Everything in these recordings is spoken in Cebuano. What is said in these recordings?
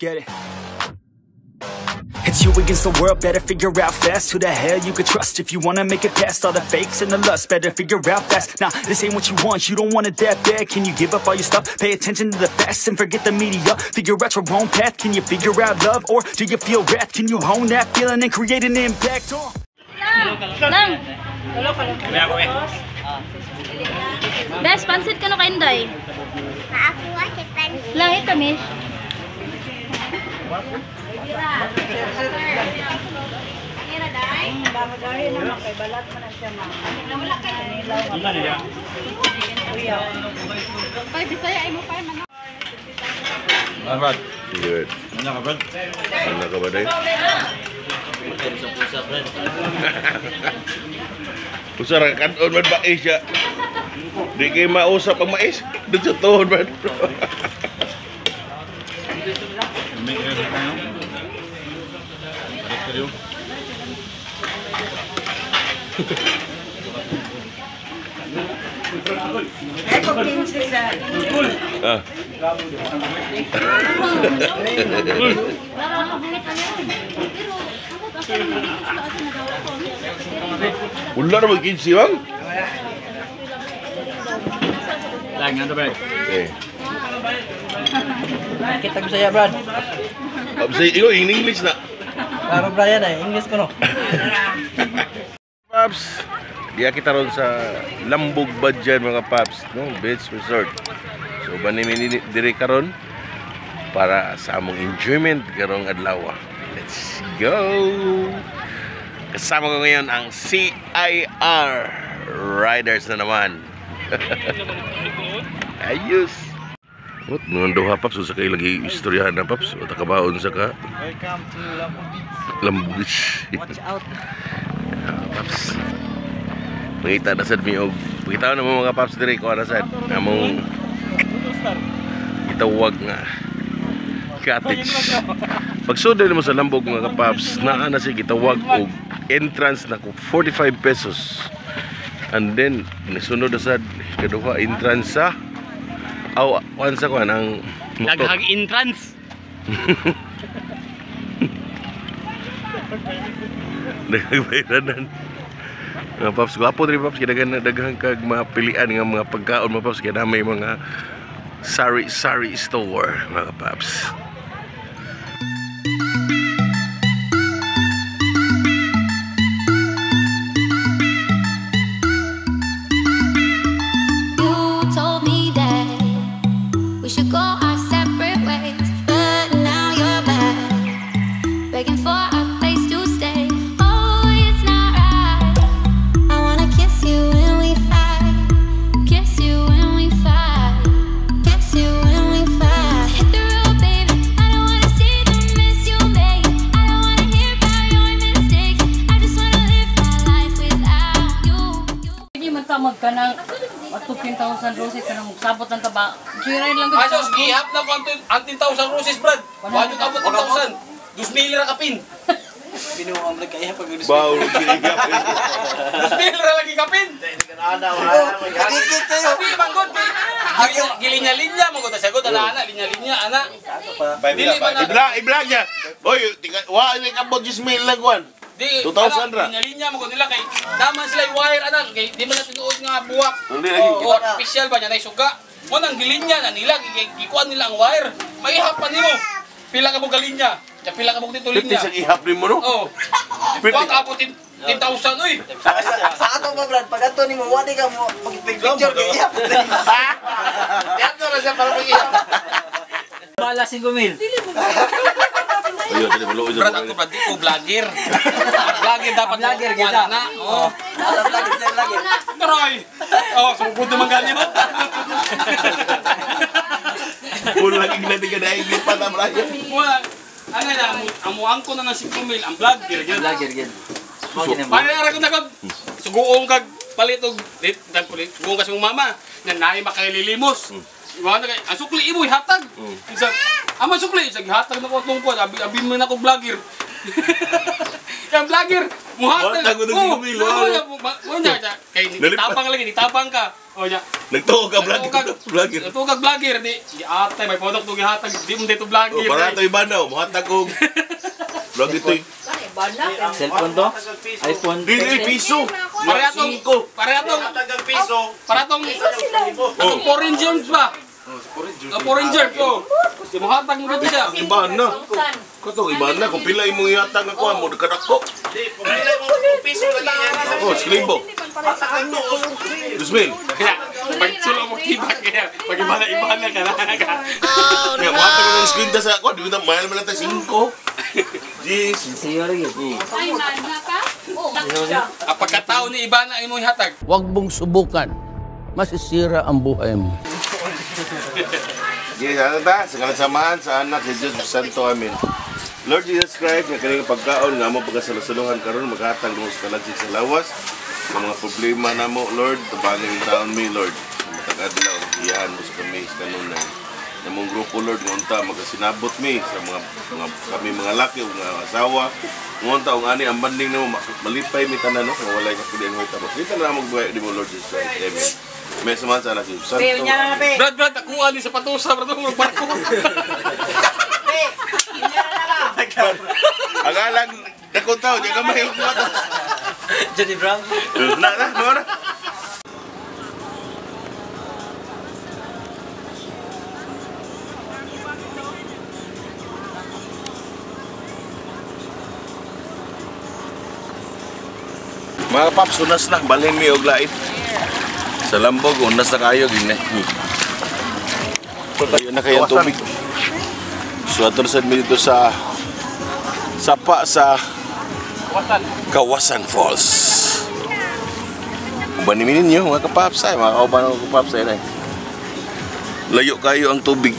Let's get it. It's you against the world, better figure out fast who the hell you could trust if you wanna make it past all the fakes and the lust. Better figure out fast. Nah, this ain't what you want, you don't want it that bad. Can you give up all your stuff? Pay attention to the facts and forget the media. Figure out your own path. Can you figure out love or do you feel wrath? Can you hone that feeling and create an impact? Oh. Lang. Best pansit ka no kay Inday. Lang ito, miss. Good. Ano ka ba day? Usa ra kanon man mais siya. Di kay mausap ang mais. Dito sa tuhod man. Ah. Wala na mag-kinsi, bang? Lang, ano ba? Eh. Kita ko saya, Brad. Sa ikaw, in English na. Klaro, Brian, eh. English ko, no? Paps, diya kita ron sa Lambog Badyan, mga paps, no? Beach Resort. So, bani mi diri karon para sa among enjoyment karong adlaw. Let's go! Kasama ko ngayon ang CIR Riders na naman. Ayos! What? Mga duha, paps. Sa kayo lagi istoryahan na, paps. O takabaon sa ka. Welcome to Lambog Beach. Lambog Beach. Watch out. Paps. Pangita na sad mi og pangita na mo mga paps diri ko ana sad among gitawag nga cottage. Pagsudol mo sa Lambog mga paps, naa na siya gitawag og entrance na ko 45 pesos. And then nisunod na sad kaduha entrance sa aw kuan sa kuan ang motor. Daghang entrance. Nagbayranan. Mga paps, gwapo diri paps, kaya daghan kag mga pilian nga mga pagkaon mga paps, kaya may mga sari-sari store mga paps. You told me that we should go our separate ways, but now you're back, begging for a place to stay. Oh, it's not right. I wanna kiss you when we fight, kiss you when we fight, kiss you when we fight. Hit the road, baby. I don't wanna see the mess you made. I don't wanna hear about your mistakes. I just wanna live my life without you. Hindi man ta magkanang ato 10,000 roses kanang sabot ang taba. Jiray lang Ay, sos, gihap na ko ang 10,000 roses, Brad. Wajud abot 10,000. 2,000 ra kapin. Binuang Brad kaya pag Baw, gigap. 2,000 ra lagi kapin. Dikit kayo. Sabi, manggod. Gilinya-linya, manggod. Sagot, ana, linya-linya, ana. Dili ba na? I-vlog niya. Oy, wa ni kabot 10,000 lang kuan. Di, 2,000 ra. Linya-linya, manggod nila kay daman sila wire, ana. Kay di man na tinuod nga buwak. Hindi lagi. O, artificial ba niya na suga. Mo nang gilinya na nila, gikuan nila ang wire. Maihapan nimo. Pila ka mo galinya. Ya pila ka mo dito 50 linya. sa ihap nimo no? Oh. Wa ka abot 10,000 oy. Sa ato ba, Brad? Pag ato ni mo, wadi ka mo pag-picture kay ihap. Yato na siya para mag-ihap. Bala 5,000. Ayun, dili maluoy sa Brad, ako Brad, di ko vlogger. Vlogger dapat Vlogger kita. na. Oh. Vlogger, sir, vlogger. Troy. Oh, sugod naman gani mo. Full lagi natin ka dahil pa ta Brian. Wala. Ano na, amuang ko na ng 5,000 ang vlogger gyud. Vlogger, gid. Paano na ko nagod? Suguong kag palit og dit dag palit. Suguong ka sa mong mama nga naay makaililimos. Iwa na kay ang sukli imo ihatag. Isa, ama sukli isa gihatag na ko atong kuan, abi abi man ako vlogger. Yang vlogger, muhatag. Muhatag mo ng 5,000, Oh, nya kay tabang lagi, tabang ka. Oh nya. Nagtuo ka vlogger. Vlogger. Nagtuo ka vlogger di atay may product to gihatag di mo dito vlogger. Oh, para to ibanaw, muhatag og vlog ito. Cellphone to? iPhone. Dili piso. Para atong piso. Para atong foreign germs ba? Oh, foreign germs oh. Di muhatag mo dito siya. Ibana. Katong ibana kung pila imong ihatag ako mo kadako. Di, pumila mo piso lagi yan. Oh, 1,000. 2,000. Kaya pag sulo mo tibak kaya pag ibana ka na ka. Kaya muhatag ng screen ta sa ako, di ba mahal man lang ta 5. Jeez. Siyo lagi. Ay, man, ka? Oh. Ang pagkatao ni Ibana imong ihatag. Huwag mong subukan. Masisira ang buhay mo. Yes, ano ta? Sa ngalan samahan sa anak ni Diyos Santo. Amen. Lord Jesus Christ, nga kaning pagkaon nga mo pagkasalusaluhan karon maghatag mo sa kalagsik sa lawas sa mga problema namo, Lord, tabangin ang taon mi, Lord. Matag adlaw, iyahan mo sa kami sa kanunay. Namong grupo, Lord, nga unta magasinabot mi sa mga kami mga laki ug mga asawa. Nga unta ug ani ang banding namo malipay mi tanan no, nga walay kapili ang hitabo. Kita na mo buhay nimo, Lord Jesus Christ. Amen. May samahan sa anak ni Diyos Santo. Amen. Brad, Brad, nakuha ni sa patusa, brad, mo barko. Ang alang dakong tao, di ka mayo mo to. Johnny Brown. Na na, na na. Mga paps, unas na. Balhin mi og lait. Sa lambog, unas na kayo. Gine. Tayo na kayo ang tubig. So, ato na sad mi dito sa sapa sa Kawasan Falls. Uban ni ninyo mga kapaps ay, mga kauban mga kapaps ay. Layo kayo ang tubig.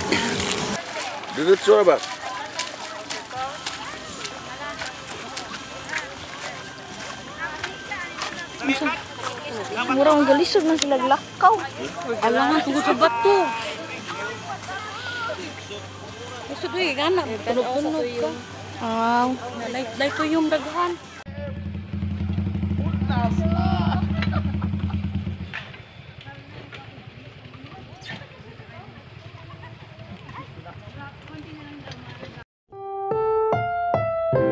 Diretso ra ba? Murang galisod man sila lakaw. Alangan tungkol sa bato. Gusto ko eh, gana. Tunog-tunog ka. Aw. Lay ko yung daghan.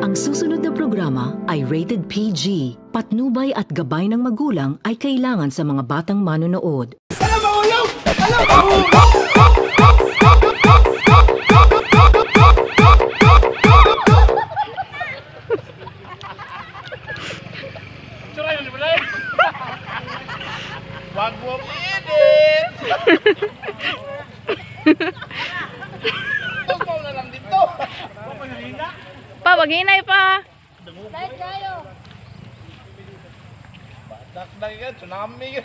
Ang susunod na programa ay rated PG. Patnubay at gabay ng magulang ay kailangan sa mga batang manonood. Wag mo i-edit. Tumaw na lang dito. Pa, wag hinay pa. Light kayo. Dakdak ka, tsunami ka.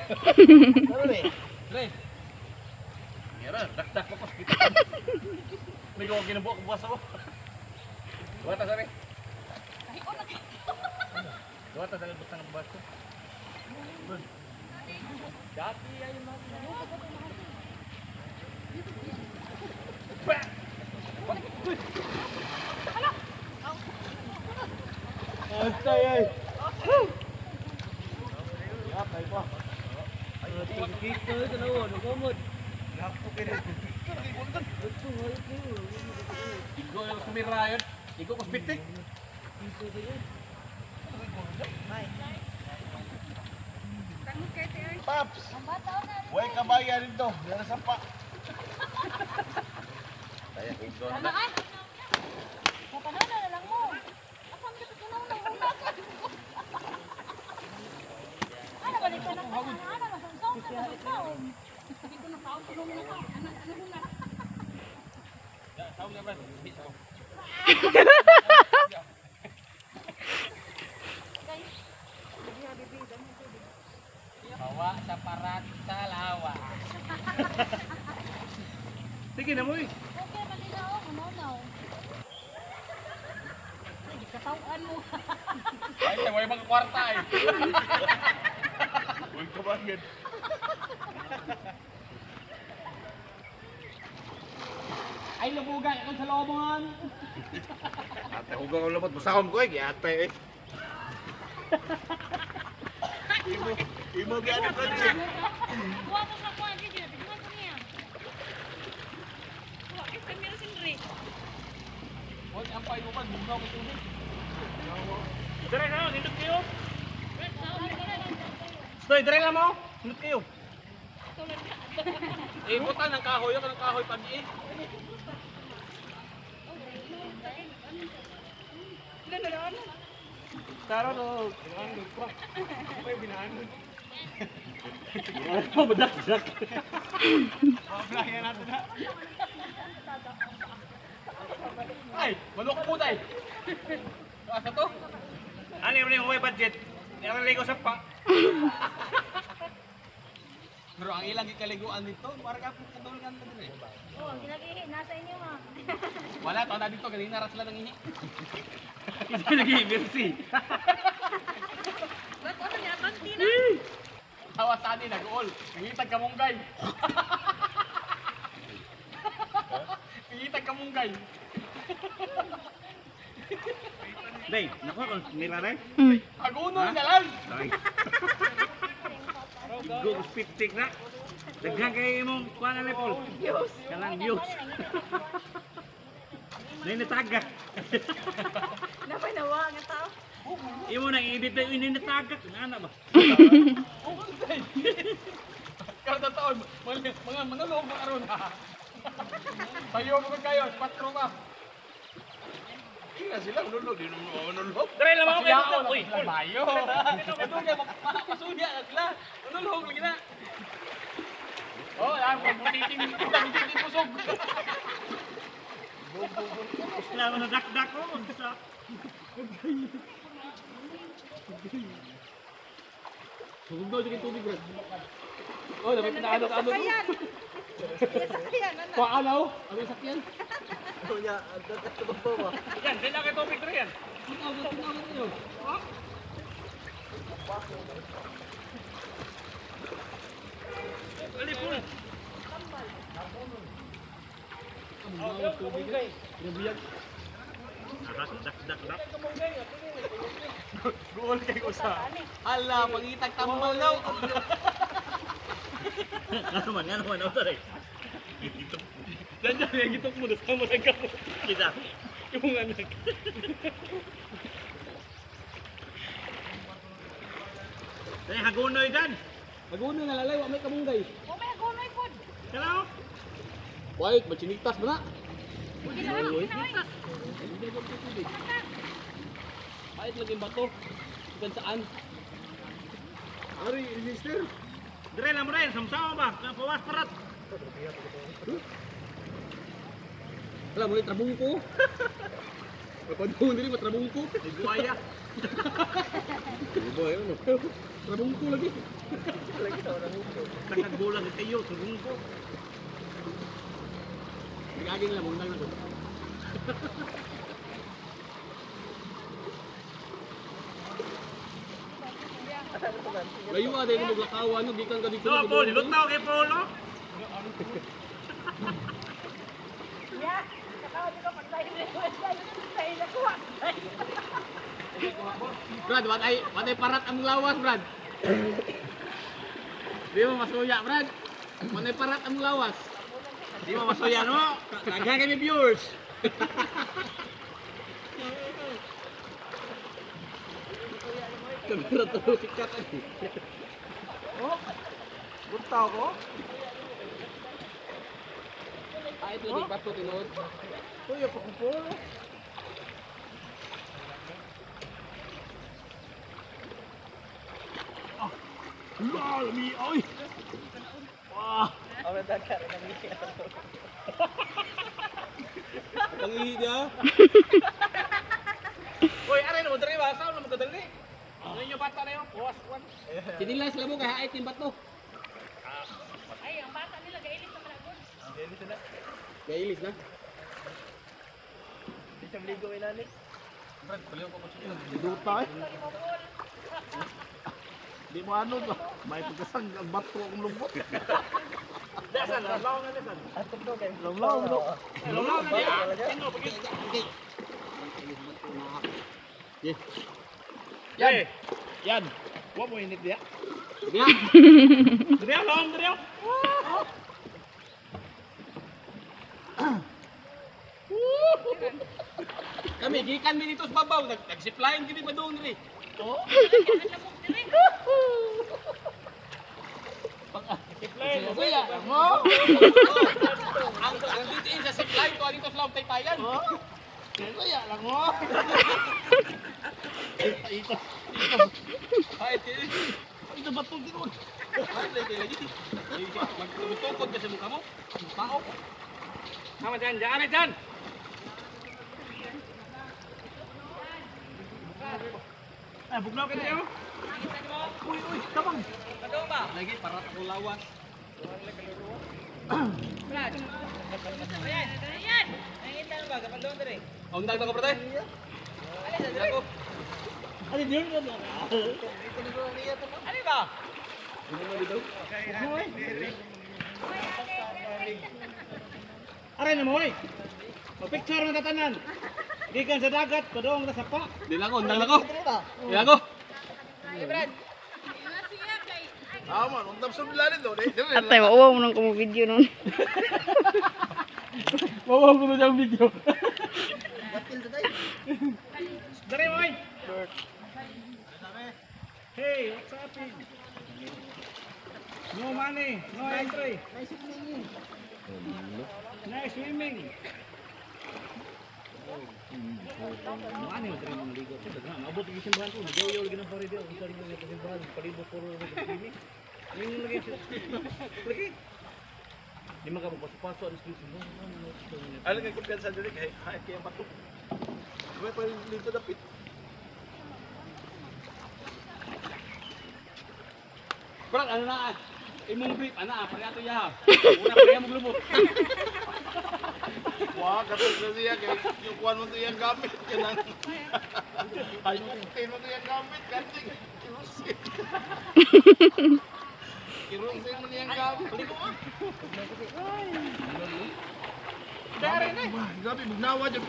Dakdak ko kita. May ko ginubuok buwas ako. Duwata sabi. Duwata sa butang ng buwas ko. Dati ay Ay, ay. Igo yung kumira yun. Igo ko bitik. Paps! Huwag kabayan dito. Yan ang sampa. Tama ay. Napanaw na lang mo. Asa mo dapat kunaw na una sa. Ana balik ka na. Ana masungsaw na masungsaw. Sabi ko na kaon tulong na ka. Ana ano na. Bawa sa parat sa lawa. Sige na mo eh. Okay, malinaw, manaw. Katawan mo. Ay, may mga kwarta eh. Huwag kabayan. Ay, lubugan ako sa lobon. Ate, hugang ang lubot. Basta akong ko eh. Ate eh. Imo gyud kotse. Kuha mo sa kuha video, tignan ko niya. Kuha kay camera sindri. Hoy, ang pay mo kan bugnaw kay tubig. Dire na, nindot kayo. Stoy, dire lang mo. Nindot kayo. Eh, butan ang kahoy, ang kahoy pag i. Tara no, may binahan. Ano badak-dak. Aplayan natin na. Ay, manok po tay. Asa to? Ano yung may budget? Meron ligo sa pa. Pero ang ilang gikaliguan dito, para ka kadulgan na din eh. Oh, ginagihi nasa inyo ha. Wala to na dito ganina ra sila nangihi. Isa naghihi, merci. Ba't ano niya banti na? Tawa sa ani nag-uol. Nangitag kamunggay. Nangitag kamunggay. Day, nakuha ko nila rin. Aguno na lang. Go 50 na. Daghan kay imong kuan na Paul. Views. Kanang views. Nay nataga. Napay nawa nga tao. Imo nang i-edit na ini nataga ana ba? Karon taon, mga manulog mga aron. Sayo mo kayo, 4 ka. Ina sila manulog, di naman manulog. Dre lang ako kayo. Uy, bayo. Ito kay makasuya na sila. Manulog lagi na. Oh, alam ko titing titing busog. Sila man dakdak ko sa. Sugod daw yung tubig, bro. Oh, dapat pinaano-ano. Sakyan. Sakyan ana. Paano? Ano yung sakyan? Kunya, ang babaw. Yan, sila kay tubig dre yan. Ali pul. Dak. Goal kay usa. Ala, pangitag tambal daw. Ngano man auto re. Diyan diyan gitok mo sa mo nagkamo. Kita. Yung anak. Dai hagunoy dan. Hagunoy na lalay, wa may kamunggay. Wa may hagunoy pod. Hello. Wait, machinigtas ba na? Pait lagi yung bato. Ikan saan? Ari, sister. Dire lang mo rin, samsama ba? Pawas parat. Wala mo trabong ko. Pagpadung dili matrabong ko. Buaya. Buaya no. Trabong ko lagi. Lagi sa trabong ko. Tagagulang kayo, trabong ko. Nagaging lang mong na ko. Layo ah, dahil maglakaw, ano, gikan ka dito. No, Paul, lutaw kay Paul, no? Yeah, saka di ko pagtayo tayo nakuha. Brad, watay parat ang lawas, Brad. Di mo masuya, Brad. Watay parat ang lawas. Di mo masuya, no? Daghan kami viewers. Kamera to sikat ani. Oh. Lutaw ko. Ay, ito lagi bato tinuod. Tuyo pa ko po. Ah. Lol, mi oy. Wah. Ora daga nang ihi. Ang ihi niya. Oy, aray mo diri ba? Saan mo kadali? Ano yung bata na yun? Puwas, kuwan. Sinila sila mo kaya ay timbat to. Ay, ang bata nila gailis na malagod. Gailis na. Gailis na. Di siya maligo inani. Brad, paliw ko ko siya. Duta eh. Di mo ano to. May pagkasang ang bato akong lubot. Dasan, law na dasan. Atog do kay. Law no. Law na diya. Sino pagi? Yan. Yan. Wa mo init diya. Diya. Diya long, diya. Kami gikan mi dito sa babaw, nag-zipline kami pa doon diri. Oh. Zipline kuya mo. Ang ditiin sa zipline ko dito sa Lawtay Tayan. Oh. Kuya lang mo. Ito. Ay, ito ba tong tinuod? Ay, lagi. Magtukod kasi mukha mo. Tao. Tama dyan, dyan, dyan. Ay, bugnaw ka niyo. Uy, uy, tabang. Ano ba? Lagi para ako lawas. Brad. Ayan, ayan. Nangita na ba kapan doon dire? Undang ko brother. Ano Ano diyon mo? Ano ba? Aray na mo oy. Picture ng tatanan. Gikan sa dagat, padung na sapa. Di lang ko, undang lang ko. Di lang ko. Brad. Tama, undang sa bilanin do. Atay, mauwaw mo nang kumo-video nun. Mauwaw ko na siyang video. Dere oy. Hey, what's happening? No money, no entry. Nice swimming. Nice swimming. Ano yung training maligo? Maabot yung simbahan ko. Nagaw-yaw lagi ng pare diyo. Ang sarili ng simbahan. Palibot puro ng swimming. Yun yung lagi. Lagi. Di man ka magpaso-paso. Ano sa simbahan? Ano kay kumpiyansa dili kay kay ang bato. May pa dito dapit. Brad, ano na? Imong brief, ana, pare ato ya. Una pare mo glubot. Wa katong sa siya kay yung kuan mo to iyang gamit kanang. Ay, tin mo to iyang gamit kanting kirusin. Kirusin mo niyang gamit. Dare na. Grabe bugnawa jud.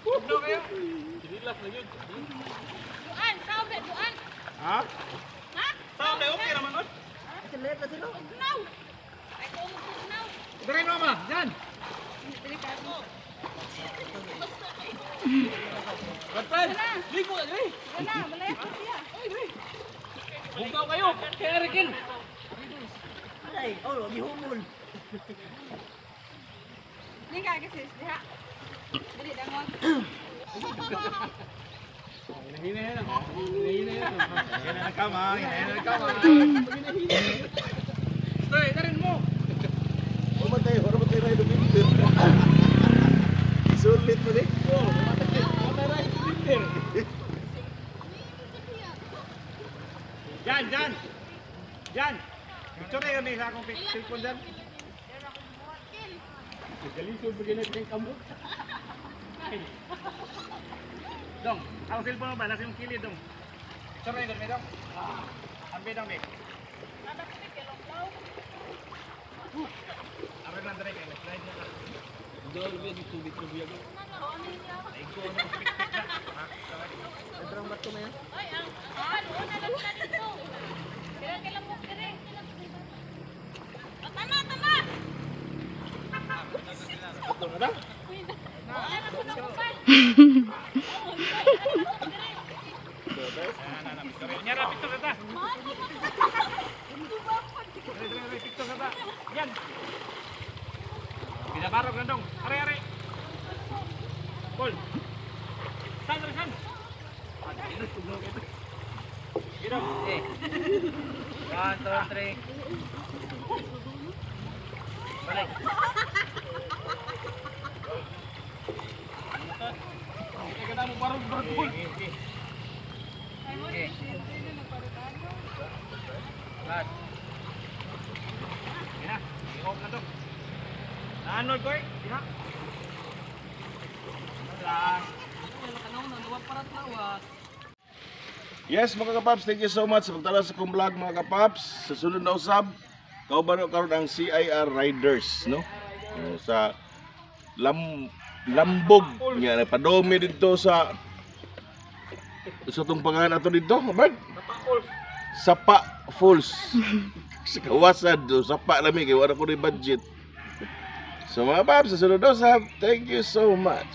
Bugnaw kayo. Relax na yun. Duan, tao ba duan? Ha? Ha? Tao ba okay raman on? Bugnaw. Ay ko mo bugnaw. Dere mama, diyan. Dili ka mo. Brad, ligo na diri. Wala, wala siya. Ay, diri. Bugnaw kayo. Kaya rikin. Ay, oh, gihumol. Di ka kasi diha. Dili dangon. Hinahina yan. Hinahina yan. Hinahina ka ma, hinahina ka ma. Stoy, darin mo. Umatay, ora matay ra dumimper. Isulit mo ni. Oh, matay ra dumimper. Jan, Jan. Jan. Picture na kami sa akong cellphone dyan. Nagalisod ba ginag kang kamot? Dong, ang cellphone mo ba? Nasa yung kilid, dong. Picture na kami, dong. Ambi, dong, be. Aray lang, dere, kay slide na ka. Dol, tubig-tubig ako. Sobrang bato na yan. Ay, ang una lang na dito. Kailan kailan mo dire. Tama, tama. Ito na ba? Nyara, picture na ta. Dere, dere, picture na ta. Yan. Binabarog na dong. Are, are. Paul. San, san. Gino. Eh. 1, 2, 3. Balik. Kaya ka mo barog barog. Okay. Last. Yan na. I-off na to. Naanod ko eh. Diha. Lang. Yes, mga kapaps, thank you so much sa pagtala sa akong vlog, mga kapaps. Sa sunod na usab, kauban karon ang CIR Riders, no? Sa Lambog nga napadomi dito sa tong pangalan ato dito, Bard. Sapa Falls. Sa kawasan do sapa lami kay wala ko ni budget. So mga paps, sa sunod usab, thank you so much.